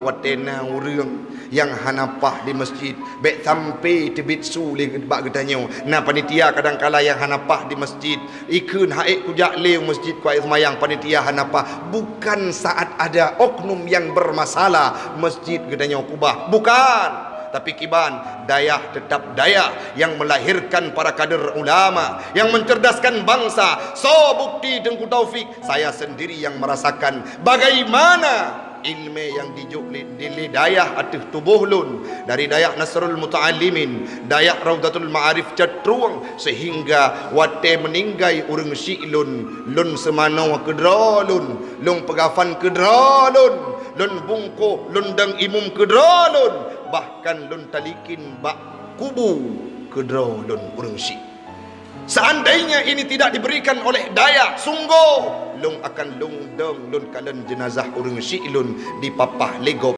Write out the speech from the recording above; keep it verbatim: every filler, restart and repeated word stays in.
Watée na ureuëng nyang hana paih di masjid, bék sampai teubiet su lé bak geutanyoe. Na panitia kadangkala nyang hana paih di masjid, ikheun han ék kujak lé u masjid keu seumayang, panitia hana paih. Bukan saat ada oknum yang bermasalah masjid geutanyoe kubah. Bukan. Tapi kiban, dayah tetap dayah yang melahirkan para kader ulama, yang mencerdaskan bangsa. Soe bukti Teungku Taufik? Saya sendiri yang merasakan bagaimana ilmu yang dijok lé, di, lé dayah ateueh tuboh lôn, dari dayah Nasrul Muta'allimin, dayah Raudatul Ma'arif Cotrueng, sehingga watée meuninggai ureuëng syik lôn, lôn seumanoe keudroe lôn, lôn peugafan keudroe lôn, lôn bungkôh, lôn dong imum keudroe lôn, bahkan lôn talikin bak kubu keudroe lôn ureuëng syik. Seandainya ini tidak diberikan oleh dayah, sunggoh lôn akan lôn dong, lôn kalon jenazah ureuëng syik lôn di papah lé gob